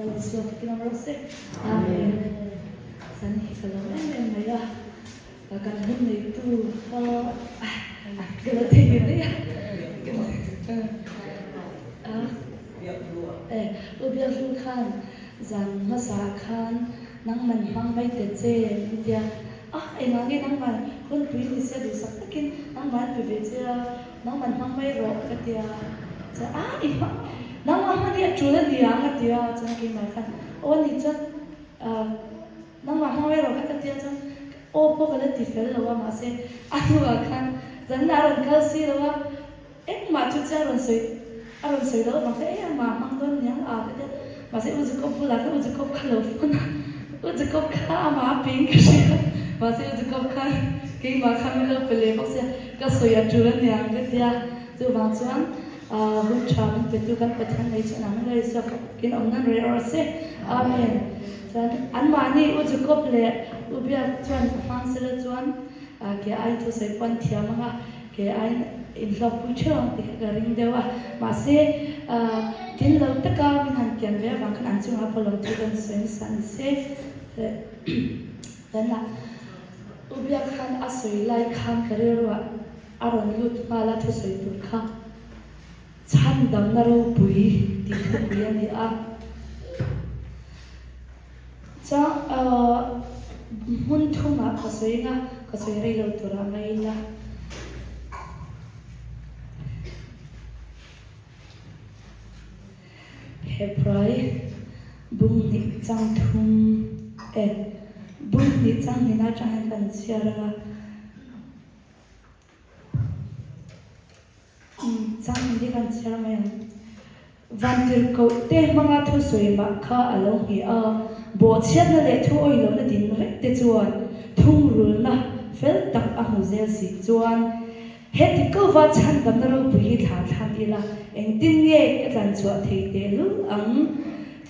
Lal Isua fakin awm rawh se. Amen. Zan hi ka lawm em em mai a, kan hun neitu kha ka lo thei ve mai a. E, U Biakhlu khan zan hmasa khan nangman hmang mai ta che min tia, a engah nge nangman hunpui ni sia duhsak takin nangman pe ve che a, Nangman hmang mai rawh ka ti a, chuan a i hmang nangmah hman hi a tul a ni ang a ti a, chuan keimah khan aw ni chuan ah nangmah hmang mai rawh kha ka ti a, chuan aw pawh ka la ti fel lo a mahse a hnuah khan zanna a rawn kal si lo a, engmah chu chu a rawn sawi a rawn sawi loh avang khan e amah hmang dawn niang a ka ti a, mahse U Jacob bulah khan U Jacob kha lo phone a, U Jacob kha amah a peng ka hria mahse U Jacob khan keimah khan min lo pe leh bawk sia. Ka sawi a tul aniang ka tia, chuvang chuan hun tha min petu kan Pathian nei chuan ang hle Isua fakin awm nan rei rawh se. Amen. Chuan anmahni U Jacob leh U Biak chuan ka hmang sela chuan ke aiin thusawi pawh an thiam ang a, ke aiin inhlawkpui theuh ang tih kha ka ring deuh a. Mahse tin lo taka min han kian ve avang khan an chungah pawh lawmthu kan sawi nasa a ni se. Tunah U Biak khan a sawi lai khan ka rilruah a rawn lut nghal a thusawi tur kha chhandamna ropui tih thupui a ni a. Chuan hmun thumah ka sawi anga ka sawi rei lo turah mai ila. Hebrai bung hnih chang thum e bung hnih chang hnihna atang hian kan chhiar ang a, umm chang hnih hi kan chhiar mai ang. Vantirhkoh te hmanga thusawi mah kha a lo ngheh a, bawhchhiatna leh thu awihlohna din reng te chuan thungrulna fel tak a hmu zel si chuan Heti kova chhandamna ropui hi thla thlang ila, engtin nge ka tlan chhuah thei tehlul ang?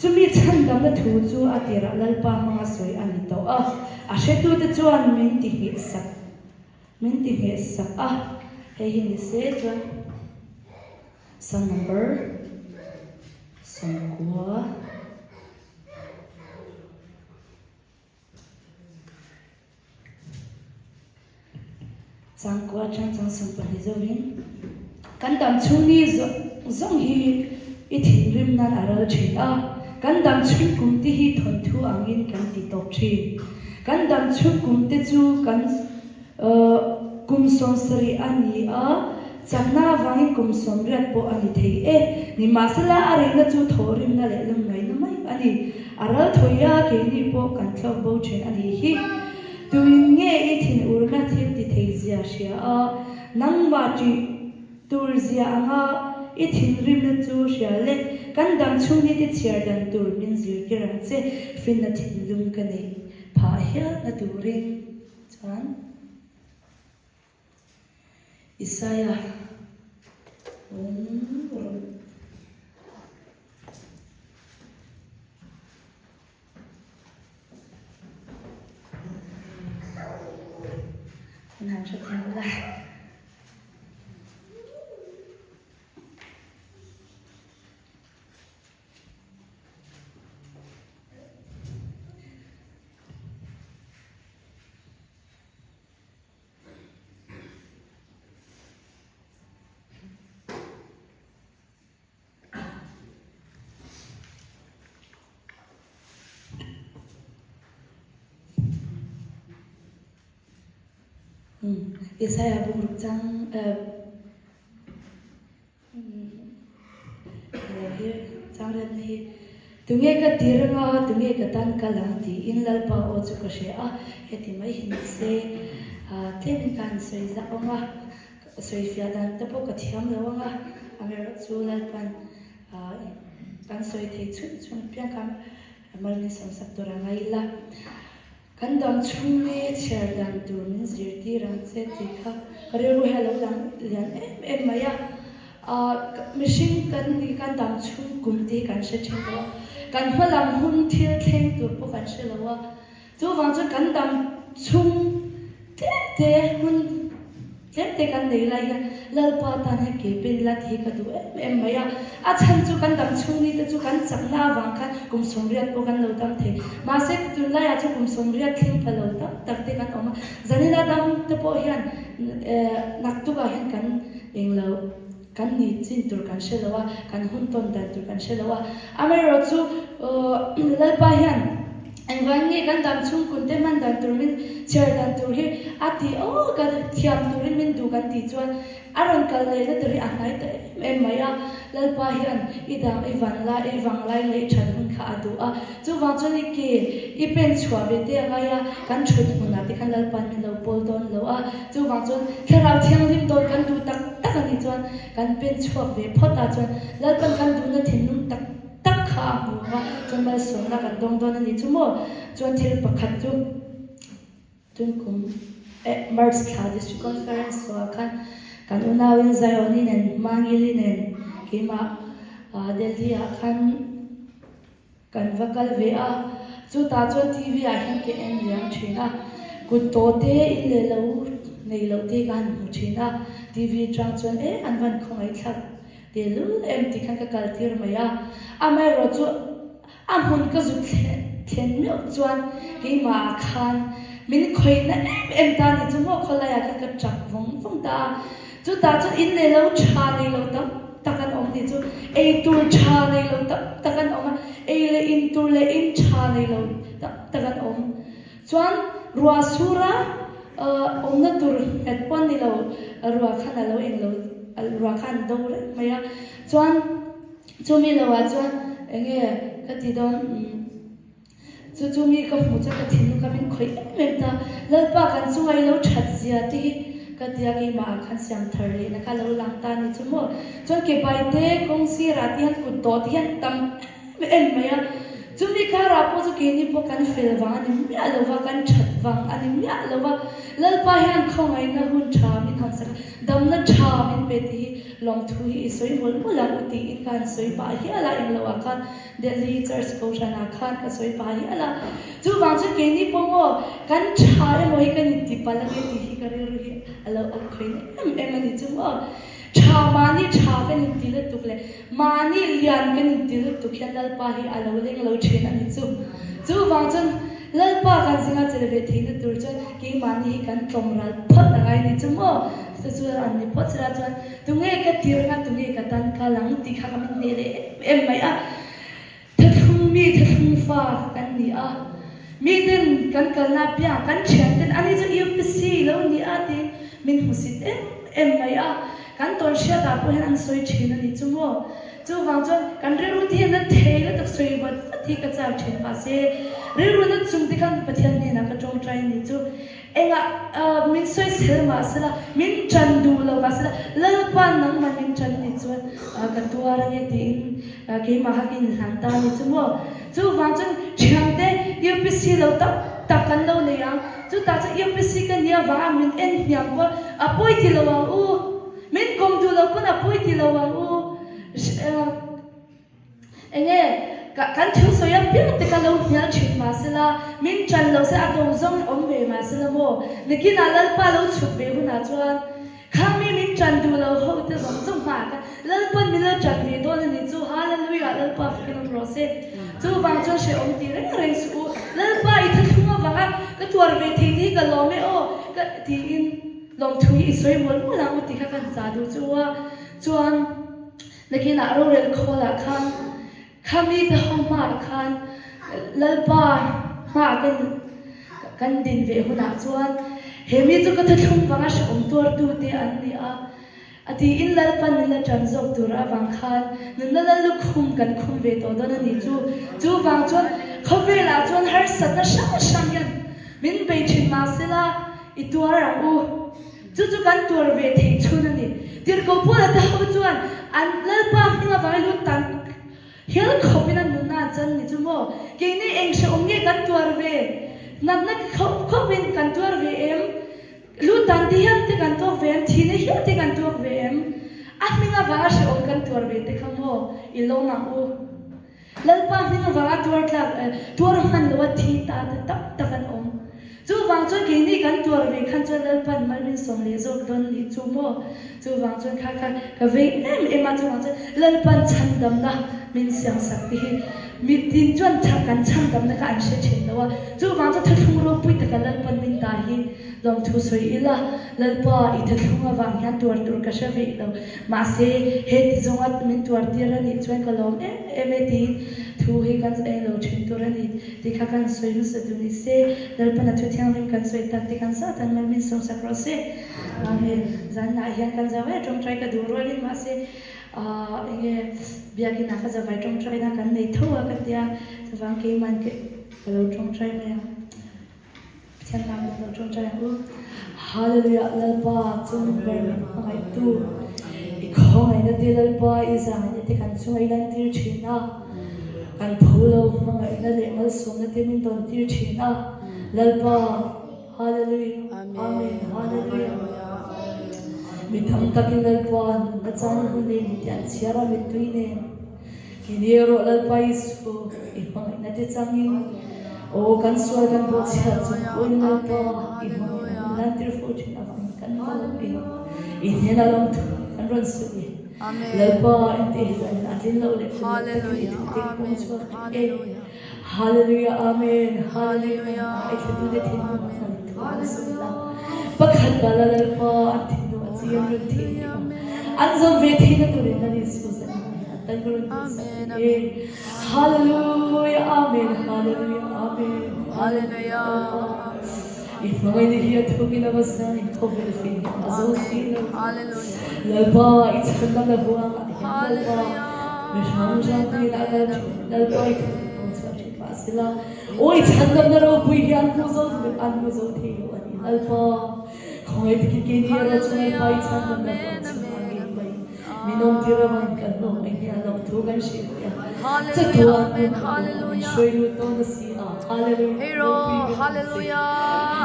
Chumi chhandamna thu chu a tirah Lalpa hmanga sawi a ni tawh a, a hretute chuan min ti ngheh sak, min ti ngheh sak a, hei hi ni se chuan Psalm number 90. Changkua atang chang 12 zohin kan dam chhung ni zawng hi i thinrim nan a ral thin a, kan dam chhung kum te hi thawnthu angin kan ti tawp thin. Kan dam chhung kum te chu kan Kum 70 a ni a, chakna avangin kum 80 pawh a ni thei e. Nimahsela a rihna chu thawhrimna leh lungngaihna mai a ni. A ral thawi a, keini pawh kan thlawk bo thin a nih hi. Tuin nge i thinurna thil ti thei zia hria a, nangmah ṭih tur zia anga i thinrimna chu hria le, kan dam chhung hi ti chhiar dan tur min zirtir ang che, finna thinlung ka neih phah hialna turin. Chuan Isaia awm rawh. An han hrethiam la. Isaiah bungruk chang Tunge ka tir anga, tunge ka tan kal ang tiin Lalpa aw chu ka hre a, heti mai hi ni se tlemin ka han sawi zah awm a, sawi fiah dan te pawh ka thiam lo ang a, amaherawhchu Lalpa'n kan sawi thei chhun chhun apiang kha mal min sawmsak tur a ngai ila. Kan dam chhung hi chhiar dan tur min zirtir ang che tih kha ka rilru hi a lo lang lian em em mai a. Ahh mihring kan nih khan dam chhung kum te hi kan hre thin lo a, kan hma lam hun thil thleng tur pawh kan hre lo a, chuvang chuan kan dam chhung tlem te hun. Tlem te kan nei lai hian Lalpa tan hian ke pen ila tih hi ka duh em em mai a. A chhan chu kan dam chhung ni te chu kan chakna avang khan kum 80 pawh kan lo dam thei. Mahse tunlaiah chu kum 80 thleng pha lo tak tak te kan awm a. Zanina dam te pawh hian naktukah hian kan englo kan ni chin tur kan hre lo a, kan hun tawn dan tur kan hre lo a. Amaherawhchu Lalpa hian. Engvang nge kan dam chhung kun te hman dan tur min chhiar dan tur hi a ti aw ka thiam turin min duh kan tih chuan a rawn kal leh na tur hi a hnai ta em em mai a, Lalpa hian i dang i van lai i vang lai leh i that hun kha a duh a, chuvang chuan i ke i pen chhuah ve te a ngai a, kan thut hmunah te khan Lalpa'n min lo pawl dawn lo a, chuvang chuan Thlarau Thianghlim dawn kan duh tak tak a nih chuan kan pen chhuak ve phawt a chuan Lalpa'n kan duhna thinlung tak tak kha a hmu a, chuan malsawmna kan dawng dawn a nih chu maw? Chuan thil pakhat chu tunkum eh March thla District Conference chhuah khan kan unauin Zion-i nen Mangili nen keimah ah Delhi ah khan kan va kal ve a, chutah chuan TV ah hian ka en liam thin a, kut tawh te in leh lo nei loh te ka han hmu thin a, TV atang chuan eh an van khawngaihthlak Tehlul em tih khan ka kal tir mai a, amaherawh chu a hmun ka zut thlen meuh chuan keimah ah khan min khawihna em em ta ni chu maw khawlaiah khan ka chak vawng vawng ta a, chutah chuan in leh lo tha nei lo tam tak an awm ni chu, ei tur tha nei lo tam tak an awm a, ei leh in tur leh in tha nei lo tam tak an awm. Chuan ruah sura awmna tur nghet pawh ni lo, ruah khan a lo eng lo, ruah khan an do reng mai a. Chuan chumi loah chuan eng nge ka ti dawn, chu chu mi ka hmuh chuan ka thinlung kha min khawih em em ta. Lalpa kan chunga i lo that zia te hi ka ti a, keimah ah khan siam thar lehna kha a lo lang ta a ni chu maw. Chuan ke bai te kawng sirah te hian kut tawh te hian tam em mai a, chumi karah pawh chu keini pawh kan fel vang a ni miah lo va, kan that vang a ni miah lo va, Lalpa hian khawngaihna hun tha min han sak a, damna tha min pe tih hi lawmthu hi i sawi mawlh mawlh ang u tiin ka han sawi pah hial a, engloh ah khan Delhi Church Kohhran ah khan ka sawi pah hial a, chuvang chuan keini pawh maw kan tha emaw hi kan inti palh ange tih hi ka rilru hi a lo a khawih em em a ni chu maw. Tha mahni tha kan inti lutuk leh mahni lian kan inti lutuk hian Lalpa hi a lo leng lo thin a ni chu. Chuvang chuan Lalpa kan zinga chel ve theihna tur chuan keimahni hi kan tlawm ral phawt a ngai ni chu maw? Chu chu an ni phawt sela chuan tunge ka tir anga tunge ka tan kal ang tih kha ka min hneh leh em em mai a. Thlathum mi thlathum fa kan ni a, miten kan kalna apiang kan thianten ani chu UPC lo ni a tiin min hmusit em em mai a, kan tawn hriatah pawh hian an sawi thin a ni chu maw? Chuvang chuan kan rilru te hian na thei la tak sawi vat vat hi ka chak thin mahse rilru na chung te khan Pathian hnenah ka tawngtai a ni chu. Engah min sawisel mah sela, min ṭan duh lo mah sela, Lalpa'n nangmah min ṭan ni chuan ka tuar ange tiin keimah kha ka inhlan ta a ni chu maw. Chuvang chuan ṭhiante UPC lo tak tak kan lo nei ang, chutah chuan UPC ka nia avanga min en hniam pawh a pawi ti lo ang u, min kawm duh lo pawn a pawi ti lo ang u. Enge, kan thil sawi apiang te ka lo hnial thin mahsela, min ṭan lo se a do zawng awm ve mahsela maw? Nikinah Lalpa lo chhuk ve hunah chuan khami min ṭan duh lo ho te zawng zawng hmaah khan Lalpa'n min lo ṭan ve dawn a nih chu, Hallelujah, Lalpa fakin awm rawh se. Chuvang chuan hrehawm ti reng reng suh u, Lalpa i thlathung avanga ka tuar ve thei te hi ka lawm e aw, ka tiin lawmthu hi i sawi mawlh mawlh ang u tih kha kan chah duh chu a, chuan. Nakinah rorel khawlah khan kha mite ho hmaah khan Lalpa hmaah kan kan din ve hunah chuan he mi chu ka thuthlung vanga hrehawm tuartute an ni a, a tiin Lalpa min la ṭan zawk tur avang khan nunna lal lukhum kan khum ve tawh dawn a nih chu. Chuvang chuan khawvelah chuan harsatna hrang hrang hian min bei ṭhin mahsela i tuar ang u. Chu chu kan tuar ve thei chhun a ni. Tirhkoh Paula te ho chuan an Lalpa hming avangin lut tan hial khawpin an nunna an chan ni chu maw? Keini eng hrehawm nge kan tuar ve? Natna khawp khawpin kan tuar ve em? Lut tan te hial te kan tuak ve em? Thihna hial te kan tuak ve em? A hming avanga hrehawm kan tuar ve te kha maw i lawm ang u? Lalpa hming avanga tuar tlak tuar hman loa thi ta te tam tak an awm. Chuvang chuan keini kan tuar ve khan chuan Lalpan mal min sawm leh zawk dawn nih chu maw? Chuvang chuan kha kha ka vei em em a, chuvang chuan Lalpan chhandamna min siam sak te hi mitin chuan kan chhandamna kha an hre thin lo a, chuvang chuan thuthlung ropui taka Lalpan min dah hi lawmthu sawi ila, Lalpa i thuthlung avang hian tuar tur ka hre veih lo, mahse he ti zawnga min tuar tir a nih chuan ka lawm em em e tiin thu hi kan ei lo thin tur a ni. Ti kha kan sawi hmasa duh ni se, Lalpana thu thianghlim kan sawi tak te kan zat an mal min sawmsak rawh se. Amen. Zanah hian kan zau e tawngtai ka duh rualin mahse aah enge biakinah ka zavai tawngtaina kan nei tho a ka tia chuvang keiman ka lo tawngtai mai ang. Pathian hna kan lo tawngtai ang u. Hallelujah Lalpa chung ber min hmangaihtu i khawngaihna te Lalpa i zangaihna te kan chunga i lantir thin a, kan phu lo hmangaihna leh malsawmna te min dawn tir thin a Lalpa Hallelujah Amen Hallelujah Mi tam takin Lalpa nunna chan hun nei ni tih an chhiar a mittui nen. Kini erawh Lalpa Isu i hmangaihna te changin, aw kan sual kan bawhchhiat chung pawhin Lalpa i hmangaihna min lantir fo thin avangin kan kal e. I hnena lawmthu kan rawn sawi e. Lalpa engte hi chuan a tlin loh leh fel loh takin i thute ka pawm chhuak e. Hallelujah Amen Hallelujah kan ngaithlatute thinlung ah kan thu an sawi la. Pakhat bala Lalpa an thinlung a chi an rawn thei theih a. An zawm ve theihna turin Lal Isu zan ah hian an tan ka rawn duhsak e. Hallelujah Amen Hallelujah Amen Hallelujah Lalpa i hmangaihna hi a thukin a va sang in khawvel fing hi a zo si lo. Lalpa i chhanna la huang ah hian Lalpa mi hrang hrang hnenah kal thin Lalpa i thawk pawh chhuah thin mahsela aw i chhandamna ropui hi an hmu zo an hmu zo thei lo a ni Lalpa khawngaih takin keini erawh chu Lalpa i chhandamna huang chhungah ngei mai min awm tir avangin kan lawm eng hi a lawm thu kan hrilh theih a chatuan nun a min hruai lut dawn a si a Hallelujah ropui ber ang che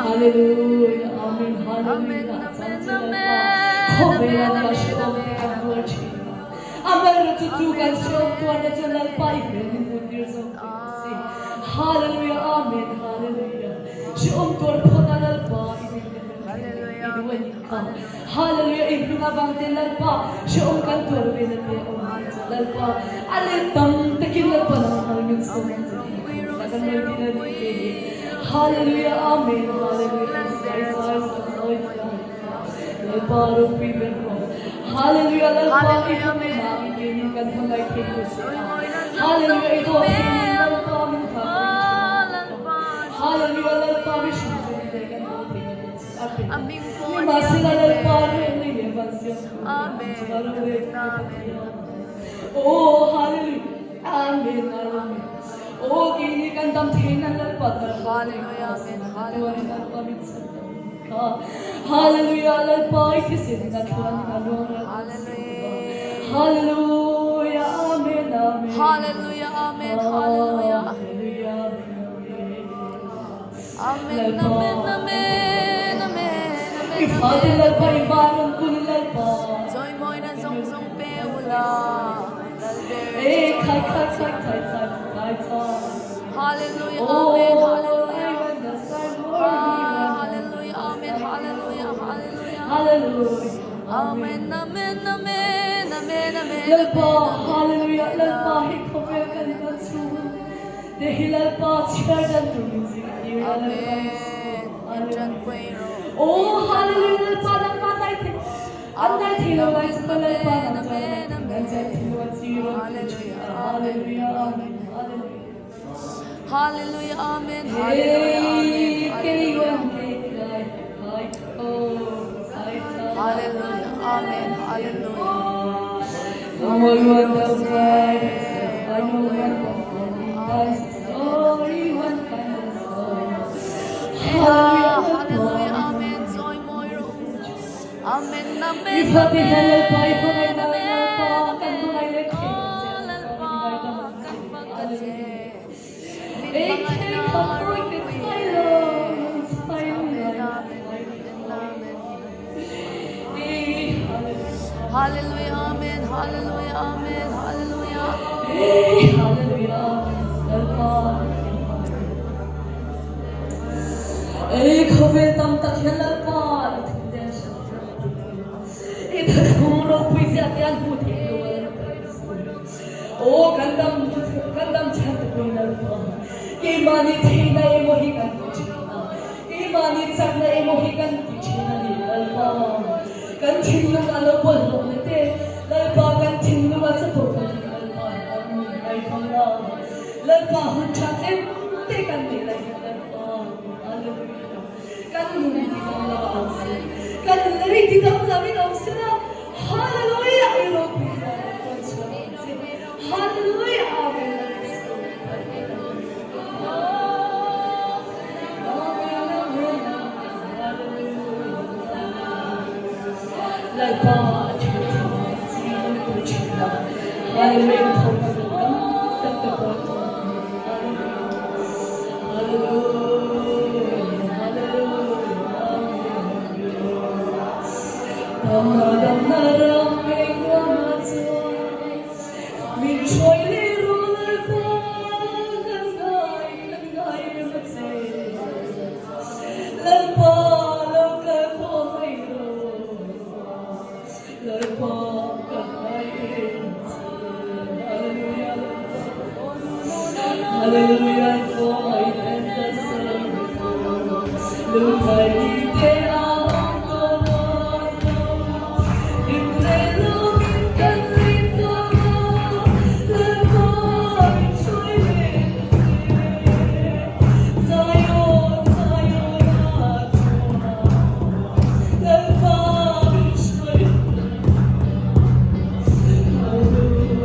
Hallelujah Amen Hallelujah a chang che Lalpa khawvela ka hrehawm te kan tuar thin a amaherawh chu chu kan hrehawm tuarna chu Lalpa i hmel min hmuh tir zawk thei a si Hallelujah Amen Hallelujah hrehawm tuar phawt a Lalpa i hmel ka hmuh thei i duh a nih kha Hallelujah i hming avang te Lalpa hrehawm kan tuar ve na te a awm hi chu Lalpa a let tam takin Lalpa nang hmang min sawm ang che tih thu kha kan rawn ti na ni te hi Hallelujah Amen Hallelujah zai zai zai zai zai Lalpa ropui ber rawh Hallelujah Lalpa i hmang nang in keini kan hmangaih thei tur che a Hallelujah i dawt thei min Lalpa min thah pawh in thin a Hallelujah Lalpa mihring chu ni te kan dawt thei na tur Nimahsela Lalpa remna leh vansiam tur hi an chunga ro rel ka Pathian. Aw Hallelujah Amen Hallelujah Aw keini kan dam thei nan Lalpa thar Hallelujah Lalpa min chhan ta min kha Hallelujah Lalpa i thisen in a thluan in a luang ral Hallelujah Amen Amen Hallelujah Amen Hallelujah Hallelujah Amen Amen amen amen amen I amen fate amen Lalpa i van an kul Lalpa Chawimawina zawng zawng pe ula Lalber E chu khai khai chawimawi khai chiang khai chai chai chai Hallelujah amen Oh hallelujah I want the sai more Hallelujah amen hallelujah hallelujah Hallelujah Amen amen amen amen amen Lalpa amen hallelujah amen Lalpa hi khawvel kan hman chhung Te hi Lalpa chhiar dan tur min zirtir a Lalpa Isu Hallelujah Aw Hallelujah Lalpa nangmah dai thei an dai thei lo lai chu ka Lalpa nang chuan dai thei nan chuan thil a chi rawn ti thin a Hallelujah Amen Hallelujah Hallelujah Amen Hallelujah Amen Hey kei Hallelujah wan kei kai kai tho sai cha Hallelujah Amen Hallelujah Hallelujah Amen Chawimawi rawh u Amen Amen Amen Amen Amen Aw Lalpa kan fak a che min hmangaihna a ropui e Amen Amen Amen Amen Hallelujah Amen Hallelujah Amen Hallelujah Hallelujah. Keimahni theihna emaw hi kan ti thin a, keimahni chakna emaw hi kan ti thin a ni Lalpa. Kan thinlung a lo bawlhhlawhna te, Lalpa kan thinlung a chapawhna hi Lalpa an min ngaihtham la. Lalpa hun tha tlem te kan neih lai hian Lalpa, Hallelujah, kan nun ti dam lo a awm si, kan nun ri ti dam lo in awm si la, Hallelujah, i ropui hian an rawn chhuak ang che, Hallelujah, Amen, Lalpa. Lalpa a ṭha ṭhin a chi kan pui ṭhin a, Hallelujah tho ka duh tam tak ka pawl tawh a ni. Hallelujah, Hallelujah, Hallelujah. Damna damna ram engmah chuan min hruai leh rawh Lalpa kan ngai kan ngai rem a che. Lalpa lo kal khawm mai rawh Lalpa ka ngai em che Hallelujah Hallelujah khawngaih ten ka sawi tawh Lungngai ni te a awm tawh dawn lo Hlim leh lawmin kan ring tawh lo Lalpa min hruai ve ta che. Zion, Zion ah chuan Lalpa min hruai Hallelujah.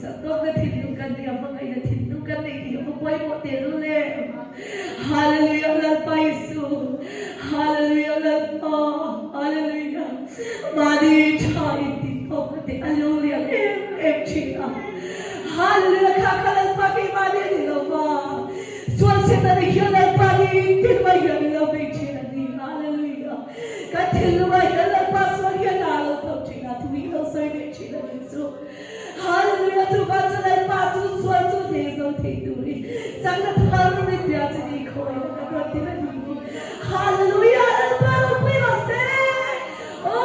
Duhsak tawkna thinlung kan nei a, hmangaihna thinlung kan nei tih a va pawimawh tehlul em! Hallelujah Lalpa Isu, Hallelujah Lalpa, Hallelujah. Mahni tha intih tawkna te a lo lian em em thin a. Hallelujah kha kha Lalpa keimahni a ni lo va, sual chhiatna ni hian Lalpa ni tin mai hian min lo bei thin a ni. Hallelujah. Kan thinlungah hian Lalpa sual hian a lo tho thin a, thu hi lo sawi ve thin a ni chu. Hallelujah! Chuvang chu Lalpa chu sual chu hneh zo thei turin chakna thar min bia che ni khawi la ka rawn ti la ni hi. Hallelujah! Lalpa ropui rawh se! Oh!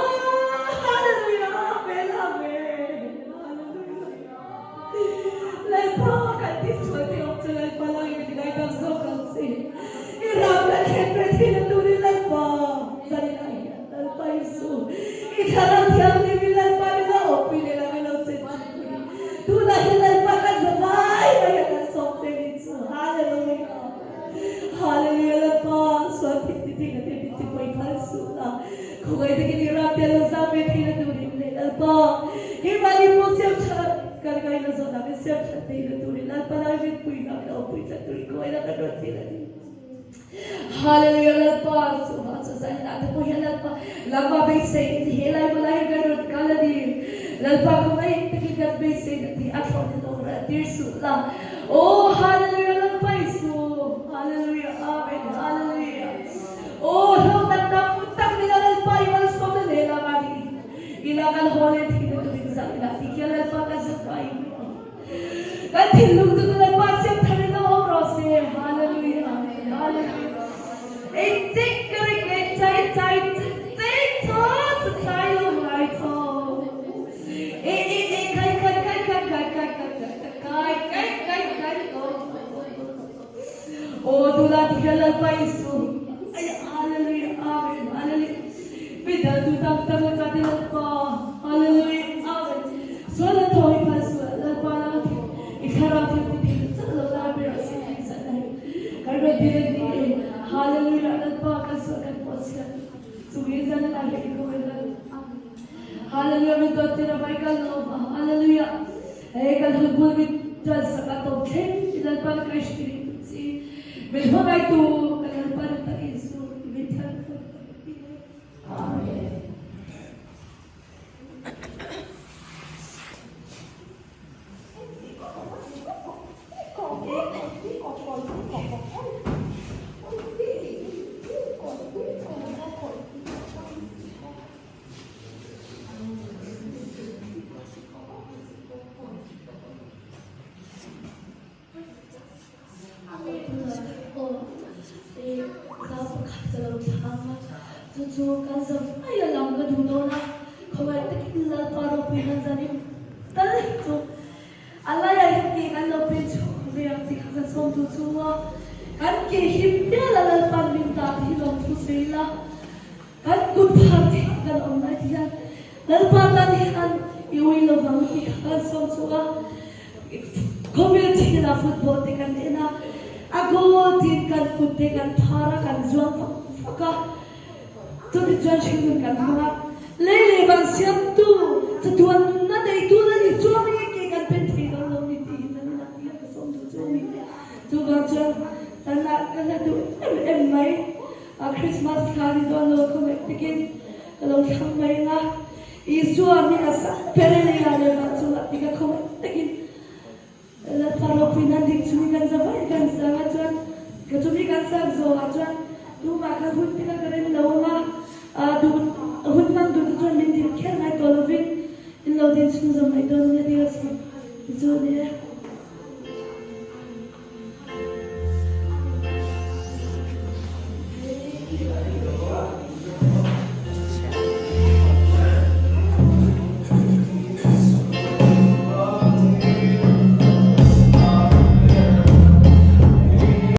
Hallelujah! Amen! Amen! Hallelujah! Lalpa kan ti sual te awm chu Lalpa langin min ngaidam zawk ang che. I ram la thlen ve thei la turin Lalpa zaninah hian Lalpa Isu i thlarau thianghlim in Lalpa min lo awmpui leh la min lo chet chhukpui. Tunah hian Lalpa kan za vai mai a kan sawm che ni chu. Hallelujah! Hallelujah Lalpa sual thil ti thei na te min ti pawi phal suh la. Khawngaih takin i ram te a lo zam ve thei la turin leh Lalpa keimahni pawh siam that kan ngaihna zawnah min siam that thei la turin Lalpa lai min pui hna min awmpui tlat turin khawngaih la kan rawn thil a ni. Hallelujah Lalpa chuvang chu zaninah te pawh hian Lalpa lama beisei in he lai hmala hi kan rawn kal a ni. Lalpa khawngaih takin kan beisei na tih a thlawh ni lo reh tir suh la. Aw Hallelujah Lalpa Isu Hallelujah Amen Hallelujah. Aw hlauhna tam tak nila Lalpa i malsawmna leh lama ni ila kan haw leh thei na turin zaninah ti khian Lalpa kan zahmai mai ang. Kan thinlung chu Lalpa siam thar in lo awm rawh se. Hallelujah Amen Hallelujah. Ei chik ka ring le chai chai chai chaw chu chai lo ngai chaw. E e e kai kai kai kai kai kai kai kai kai kai kai kai o. Aw tuna ti hian Lalpa Isu ai Hallelujah Amen Hallelujah Midang tu tam tak le ka ti Lalpa Hallelujah Amen Sual an thaw hi phal sual Lalpa laka thil i thlarau thil ti thei ta chak lo lai ber ah si thei zat na hi kan rawn ti reng ni e Hallelujah Lalpa kan sual kan pawh chhiat chungin zan lai hi i khawi Lal Hallelujah min dawt tir a vai kal lo Hallelujah Hei kan hun bul min ṭan sak a tawp thleng i Lalpan ka hrilh tuk chi. Min hmangaihtu ka Lalpan ka Jesuh i min than khawh tak ti e. Amen. Zau pakhat ka lo thlang a, chu chu kan za vai a lam ka duh dawn a, khawngaih takin Lalpa ropui nan zanin tal hi chu a laiah hian ke kan lo pen chhuak ve ang tih kha kan sawm duh chu a, kan ke him pial a Lalpa'n min dah te hi lawmthu sawi ila. Kan kut phar theih kan awm lai ti hian Lalpa tan hian i ui lovang tih kha kan sawm chhuak a. Khawvel thila football te kan en a, a goal tin kan kut te kan phar a, kan zuang fak fak a. Chutichuan hringnun kan hmang a, lei leh van siamtu, chatuan nunna neitu Lal Isua hmingin ke kan pen thei dawn lo ni tih hi kan inah ti hian ka sawm duh chu a ni. Chuvang chuan tanah ka hla duh em em mai. A Christmas thla ni dawn lo khawngaih takin ka lo thlang mai ang a, Isua hming a sang ber e lei ah leh vah chungah ti ka khawngaih takin Lalpa ropui nan ding chungin kan za vaih kan sang a chuan ka chumi kan sak zawh ah chuan tumah kha hun te kha ka rem lo ang a, a duh hun hmang duh te chuan min dil kher ngai tawh lovin in lo din chhung zawm mai dawn nia ti ka sawi ti chu a ni e.